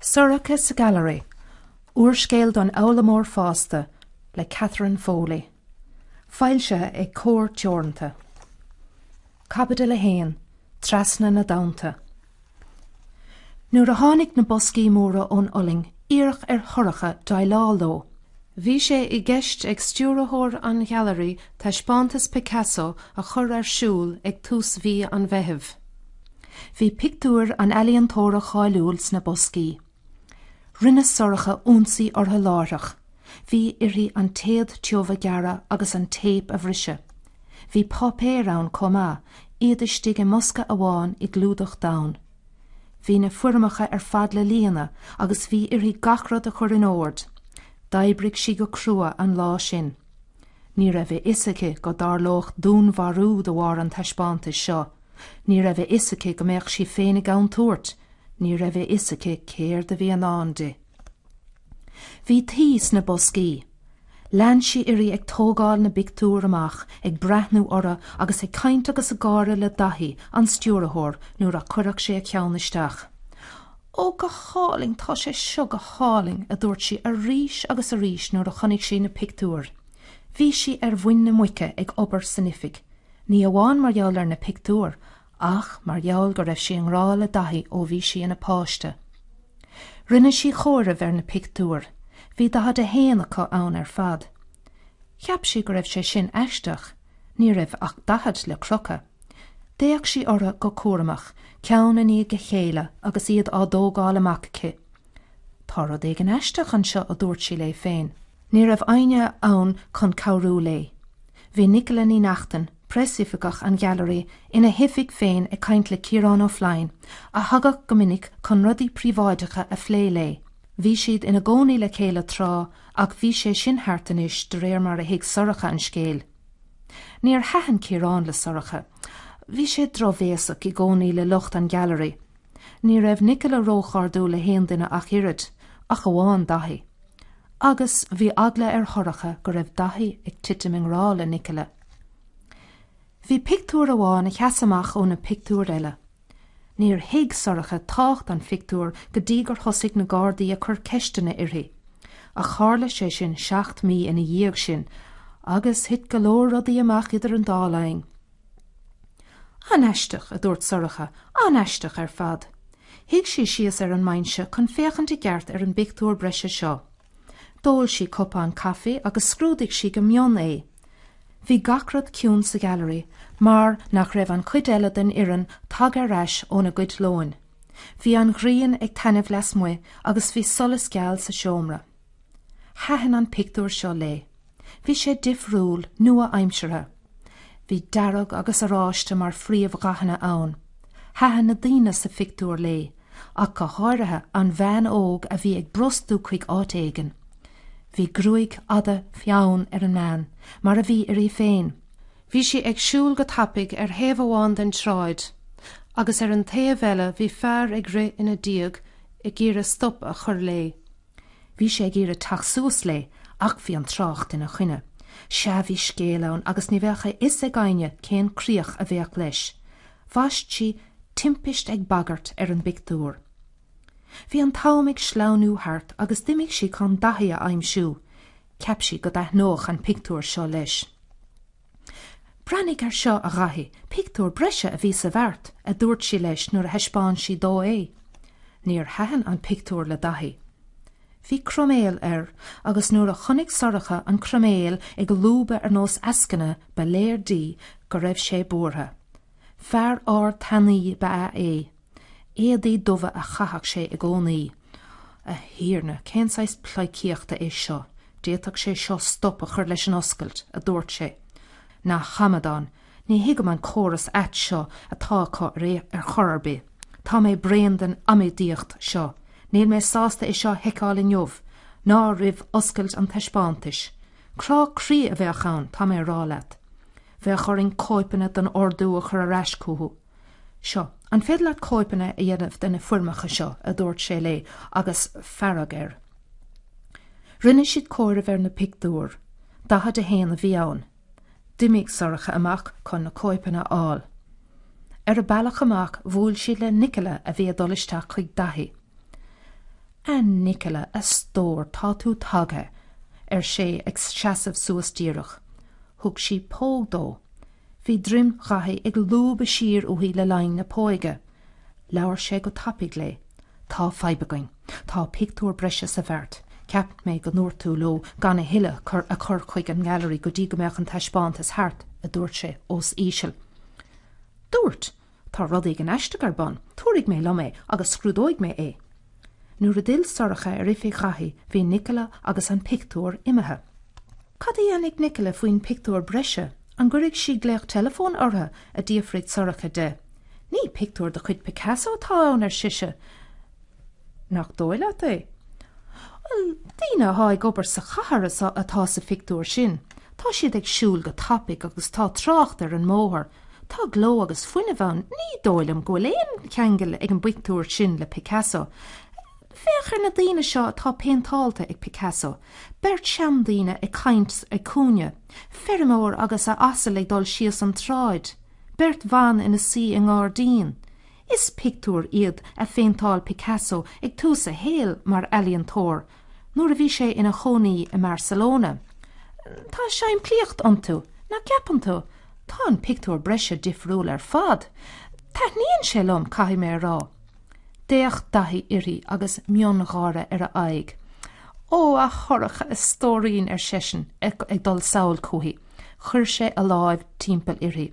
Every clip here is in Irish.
Sorcha sa Ghailearaí, Úrscéal don Fhoghlaimeoir Fásta le Catherine Foley. Foilsithe ag Comhar Teoranta. Caibidil 1, Trasna na dTonnta. Nuair a tháinig na boscaí móra ón Ollainn iarradh ar Shorcha déileáil leo. Bhí sé i gceist ag stiúrthóir an ghailearaí taispeántas Picasso a chur ar siúl ag tús mhí an Mheithimh. Bhí pictiúir an ealaíontóra cháiliúil sna boscaí. Rinne Sorcha ionsaí orthu láithreach. Bhí uirthi an téad tiubh a ghearradh agus an téip a bhriseadh. Bhí páipéir ann chomh maith, iad istigh i mbosca amháin i gclúdach donn. Bhí na foirmeacha ar fad le líonadh agus bhí uirthi gach rud a chur in ord. D'oibrigh sí go crua an lá sin. Ní raibh a fhios aici go dtarlódh dúnmharú de bharr an taispeántais seo. Ní raibh a fhios aici go mbeadh sí féin i gcontúirt. Ní raibh a fhios aici céard a bhí i ndán di. Bhí tuí sna boscaí. Lean sí uirthi ag tógáil na bpictiúr amach, ag breathnú orthu agus ag caint agus ag gáire le Daithí, an stiúrthóir, nuair a chuireadh sé a cheann isteach. Ó, go hálainn, tá sé seo go hálainn, a dúirt sí arís agus arís nuair a chonaic sí na pictiúir. Bhí sí ar mhuin na muice ag obair san oifig, ní amháin mar gheall ar na pictiúir, ach mar gheall go raibh sí i ngrá le Daithí ó bhí sí ina páiste. Rinne sí comhaireamh ar na pictiúir. Bhí 41 acu ann ar fad. Cheap sí go raibh sé sin aisteach, ní raibh ach 40 le crochadh. D'fhéach sí orthu go cúramach, ceann i ndiaidh a chéile agus iad á dtógáil amach aici. Tá rud éigin aisteach anseo, a dúirt sí léi féin. Ní raibh éinne ann chun cabhrú léi. Bhí Nicola Ní Neachtain, preasoifigeach an Ghailearaí, ina hoifig féin ag caint le Ciarán Ó Floinn, a thagadh go minic chun rudaí príobháideacha a phlé léi. Bhí siad ina gcónaí le chéile tráth ach bhí sé sin thart anois de réir mar a thuig Sorcha an scéal. Níor thaitin Ciarán le Sorcha. Bhí sé drochbhéasach i gcónaí le lucht an Ghailearaí. Ní raibh Nicola róchairdiúil le haon duine ach oiread, ach amháin Daithí. Agus bhí eagla ar Shorcha go raibh Daithí ag titim i ngrá le Nicola. Bhí pictiúr amháin a sheas amach ó na pictiúir eile. Níor thuig Sorcha tábhacht an phictiúir go dtí gur thosaigh na Gardaí ag cur ceisteanna uirthi. Ach tharla sé sin seacht mí ina dhiaidh sin, agus thit go leor rudaí amach idir an dá linn. An-aisteach, a dúirt Sorcha, an-aisteach ar fad. Shuigh sí síos ar an mbinse chun féachaint i gceart ar an bpictiúr breise seo. D'ól sí cupán caife agus scrúdaigh sí go mion é. Bhí gach rud ciúin sa ghailearaí mar nach raibh an chuid eile den fhoireann tagtha ar ais óna gcuid lóin. Bhí an ghrian ag taitneamh lasmuigh agus bhí solas geal sa seomra. Thaitin an pictiúr seo léi. Bhí sé difriúil, nua-aimseartha. Bhí dearg agus oráiste mar phríomhdhathanna ann. Thaitin na daoine sa phictiúr léi, ach go háirithe an bhean óg a bhí ag brostú chuig áit éigin. Bhí gruaig fhada fionn ar an mbean, mar a bhí uirthi féin. Bhí sí ag siúl go tapaidh ar thaobh amháin den tsráid, agus ar an taobh eile bhí fear ag rith ina diaidh ag iarraidh stop a chur léi. Bhí sé ag iarraidh teacht suas léi ach bhí an trácht ina choinne. Sea, bhí scéal ann agus ní bheadh a fhios ag éinne cén críoch a bheadh leis. Bhaist sí 'Timpist ag Bagairt' ar an bpictiúr. Bhí an t-am ag sleamhnú thart agus d'imigh sí chun Daithí a aimsiú. Cheap sí go dtaitneodh an pictiúr seo leis. Breathnaigh air seo, a Dhaithí, pictiúr breise a bhí sa bheart, a dúirt sí leis nuair a thaispeáin sí dó é. Níor thaitin an pictiúr le Daithí. Bhí croiméal air agus nuair a chonaic Sorcha an croiméal ag lúbadh ar nós eascainne ba léir di go raibh sé buartha. Fear ard tanaí ba ea é. Éadaí dubha a chaitheadh sé i gcónaí. A Thiarna, cén saghas pleidhcíochta é seo? D'fhéadfadh sé seo stop a chur leis an oscailt, a dúirt sé. Na hamadáin! Ní thuigim an córas ait seo atá acu ar chor ar bith. Tá mé bréan den amaidíocht seo. Níl mé sásta é seo a sheiceáil inniu, ná roimh oscailt an taispeántais. Crá croí a bheadh ann, tá mé a rá leat. Bheadh orainn cóipeanna den ordú a chur ar ais chucu. Seo, an féidir leat cóipeanna a dhéanamh de na foirmeacha seo, a dúirt sé léi agus fearg air. Rinne siad comhaireamh ar na pictiúir. 41 a bhí ann. D'imigh Sorcha amach chun na cóipeanna a fháil. Ar a bealach amach bhuail sí le Nicola a bhí ag dul isteach chuig Daithí. A Nicola, a stór, tá tú tagtha, ar sé ag seasamh suas díreach. Thug sí póg dó. Bhí droim Dhaithí ag lúbadh siar uaithi le linn na póige. Labhair sé go tapaidh léi. Tá fadhb againn. Tá pictiúr breise sa bheart. Cheap mé go ndúirt tú leo gan a thuilleadh a chur chuig an nGailearaí go dtí go mbeadh an taispeántas thart, a dúirt sé os íseal. Dúirt! Tá rud éigin aisteach ar bun. Tabharfaidh mé liom é agus scrúdóidh mé é. Nuair a d'fhill Sorcha ar oifig Dhaithí bhí Nicola agus an pictiúr imithe. Cad a dhéanfaidh Nicola faoin bpictiúr breise? An gcuirfidh sí glaoch teileafóin orthu? a d'fhiafraigh Sorcha de. Ní pictiúr de chuid Picasso atá ann, ar sise. Nach dóigh leat é? Bhuel, daoine atá ag obair sa chathair atá sa phictiúr sin. Tá siad ag siúl go tapaidh agus tá trácht ar an mbóthar. Tá gleo agus fuinneamh ann. Ní dóigh liom go bhfuil aon cheangal ag an bpictiúr sin le Picasso. Féach ar na daoine seo atá péinteáilte ag Picasso. Beirt seandaoine ag caint ag cúinne. Feirmeoir agus a asal ag dul síos an tsráid. Beirt bhan ina suí i ngairdín. Is pictiúir iad a phéinteáil Picasso ag tús a shaoil mar ealaíontóir, nuair a bhí sé ina chónaí i mBarcelona. Tá simplíocht iontu, nach gceapann tú? Tá an pictiúr breise difriúil ar fad. Taitníonn sé liom, caithfidh mé a rá. D'fhéach Daithí uirthi agus miongháire ar a aghaidh. Ó, a Shorcha, a stóirín, ar seisean, ag dul sall chuici. Chuir sé a láimh timpeall uirthi.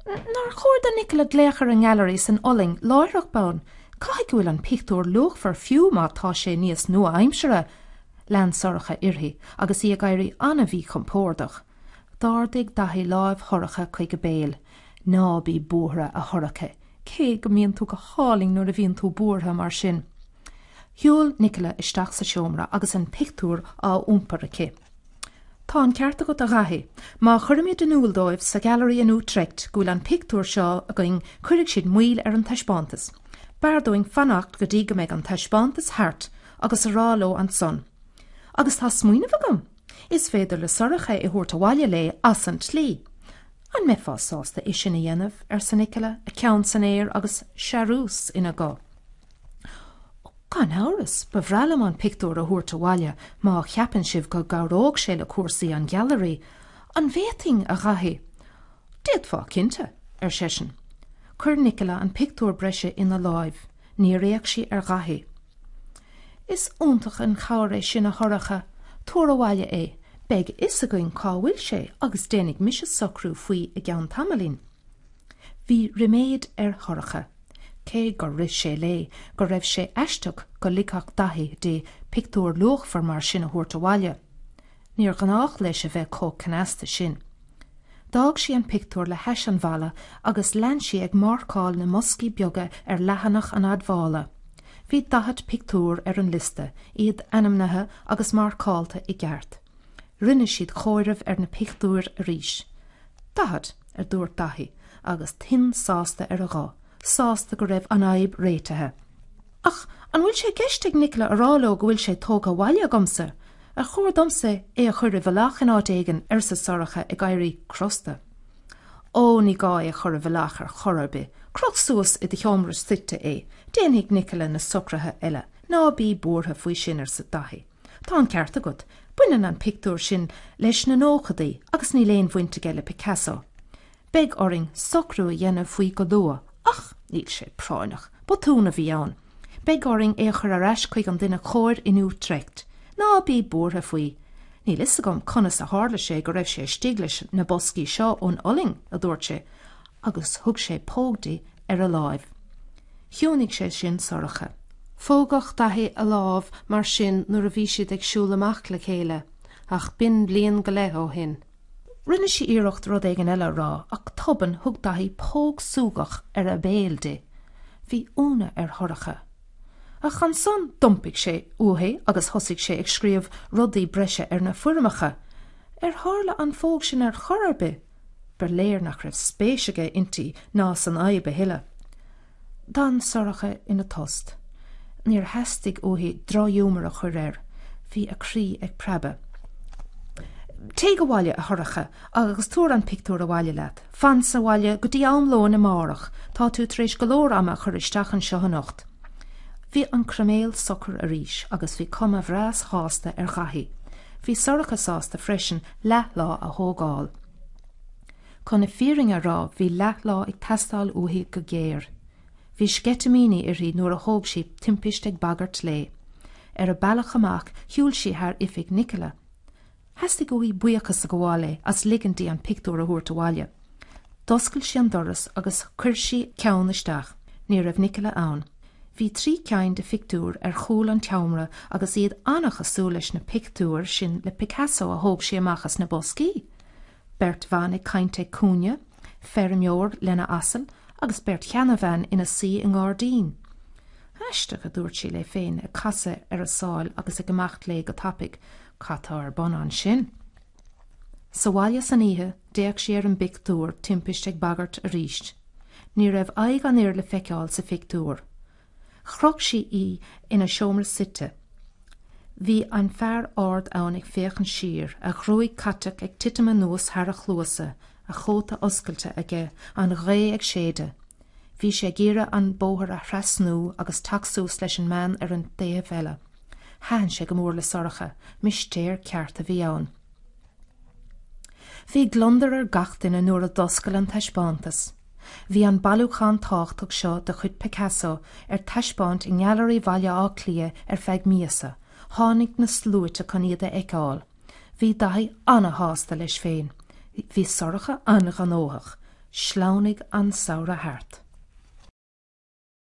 Nár chóir do Nicola glaoch ar an nGailearaí san Ollainn láithreach bonn? Caithfidh go bhfuil an pictiúr luachmhar fiú má tá sé níos nua-aimseartha? Lean Sorcha uirthi agus í ag éirí an-mhíchompordach. D'ardaigh Daithí láimh Shorcha chuig a béal. Ná bí buartha, a Shorcha, cé go mbíonn tú go hálainn nuair a bhíonn tú buartha mar sin. Shiúil Nicola isteach sa seomra agus an pictiúr á iompar aici. Tá an ceart agat, a Dhaithí. Má chuirimid in iúl dóibh sa Ghailearaí in Utrecht go bhfuil an pictiúr seo againn cuirfidh siad moill ar an taispeántas. B'fhearr dúinn fanacht go dtí go mbeidh an taispeántas thart agus a rá leo ansan. Agus tá smaoineamh agam! Is féidir le Sorcha é a thabhairt abhaile léi as an tslí. An mbeifeá sásta é sin a dhéanamh? arsa Nicola, a ceann san aer agus searús ina guth. Gan amhras, ba bhreá liom an pictiúr a thabhairt abhaile má cheapann sibh go gcabhródh sé le cúrsaí an Ghailearaí. An bhféadfainn, a Dhaithí? D'fhéadfá, cinnte, ar seisean. Chuir Nicola an pictiúr breise ina láimh. Níor fhéach sí ar Dhaithí. Is iontach an chabhair é sin, a Shorcha. Tabhair abhaile é. Beidh a fhios againn cá bhfuil sé agus déanfaidh mise socrú faoi i gceann tamaillín. Bhí ríméad ar Shorcha, cé gur rith sé léi go raibh sé aisteach go ligfeadh Daithí di pictiúr luachmhar mar sin a thabhairt abhaile. Níor ghnách leis a bheith chomh cneasta sin. D'fhág sí an pictiúr le hais an bhalla agus lean sí ag marcáil na mboscaí beaga ar leathanach an admhála. Bhí 40 pictiúr ar an liosta, iad ainmnithe agus marcáilte i gceart. Rinne siad comhaireamh ar na pictiúir arís. 40, a dúirt Daithí, agus tuin sásta ar a ghuth, sásta go raibh an fhadhb réitithe. Ach an bhfuil sé i gceist ag Nicola a rá leo go bhfuil sé tógtha abhaile agamsa? Ar chóir domsa é a chur i bhfolach in áit éigin? arsa Sorcha ag éirí crosta. Ó, ní gá é a chur i bhfolach ar chor ar bith. Croch suas i do sheomra suite é. Déanfaidh Nicola na socruithe eile. Ná bí buartha faoi sin, arsa Daithí. Tá an ceart agat. Baineann an pictiúr sin leis na nóchadaí agus níl aon bhaint aige le Picasso. Beidh orainn socrú a dhéanamh faoi go luath ach níl sé práinneach. Botún a bhí ann. Beidh orainn é a chur ar ais chuig an duine cóir in Utrecht. Ná bí buartha faoi. Níl fhios agam conas a tharla sé go raibh sé istigh leis na boscaí seo ón Ollainn, a dúirt sé, agus thug sé póg di ar a láimh. Chiúnaigh sé sin Sorcha. Phógadh Daithí a lámh mar sin nuair a bhí siad ag siúl amach le chéile, ach b'in bliain go leith ó shin. Rinne sí iarracht rud éigin eile a rá ach go tobann thug Daithí póg súgach ar a béal di. Bhí ionadh ar Shorcha. Ach ansan d'iompaigh sé uaithi agus thosaigh sé ag scríobh rudaí breise ar na foirmeacha. Ar tharla an phóg sin ar chor ar bith? Ba léir nach raibh spéis aige inti ná san fhadhb a thuilleadh. D'fhan Sorcha ina tost. Níor theastaigh uaithi drochghiúmar a chur air. Bhí a croí ag preabadh. Téigh abhaile, a Shorcha, agus tabhair an pictiúr abhaile leat. Fan sa bhaile go dtí am lóin amárach. Tá tú tar éis go leor ama a chur isteach anseo anocht. Bhí an croiméal socair arís agus bhí cuma bhreá shásta ar Dhaithí. Bhí Sorcha sásta freisin leathlá a thógáil. Chun na fírinne a rá bhí leathlá ag teastáil uaithi go géar. Bhí sceitimíní uirthi nuair a thóg sí timpist ag bagairt léi. Ar a bealach amach shiúil sí thar oifig Nicola. Theastaigh uaithi buíochas a ghabháil léi as ligean di an pictiúr a thabhairt abhaile. D'oscail sí an doras agus chuir sí ceann isteach. Ní raibh Nicola ann. Bhí trí cinn de phictiúir ar chúl an tseomra agus iad an-chosúil leis na pictiúir sin le Picasso a thóg sí amach as na boscaí. Beirt bhan ag caint ag cúinne, feirmeoir lena asal agus beirt sheanbhan ina suí i ngairdín. Aisteach, a dúirt sí léi féin, ag casadh ar a sáil agus ag imeacht léi go tapaidh, cad tá ar bun ansin? Sa bhaile san oíche, d'fhéach sí ar an bpictiúr timpist ag bagairt arís. Ní raibh aghaidh an fhir le feiceáil sa phictiúr. Chroch sí í ina seomra suite. Bhí an fear ard ann ag féachaint siar, a ghruaig chaiteach ag titim anuas thar a chluasa, a chóta oscailte aige, an ghaoth ag séideadh. Bhí sé ag iarraidh an bóthar a thrasnú agus teacht suas leis an mbean ar an taobh eile. Thaitin sé go mór le Sorcha, mistéir ceart a bhí ann. Bhí gliondar ar gach duine nuair a d'oscail an taispeántas. Bhí an bailiúchán tábhachtach seo de chuid Picasso ar taispeáint i nGailearaí Bhaile Átha Cliath ar feadh míosa. Tháinig na sluaite chun iad a fheiceáil. Bhí Daithí an-shásta leis féin. Bhí Sorcha an-ghnóthach. Shleamhnaigh an samhradh thart.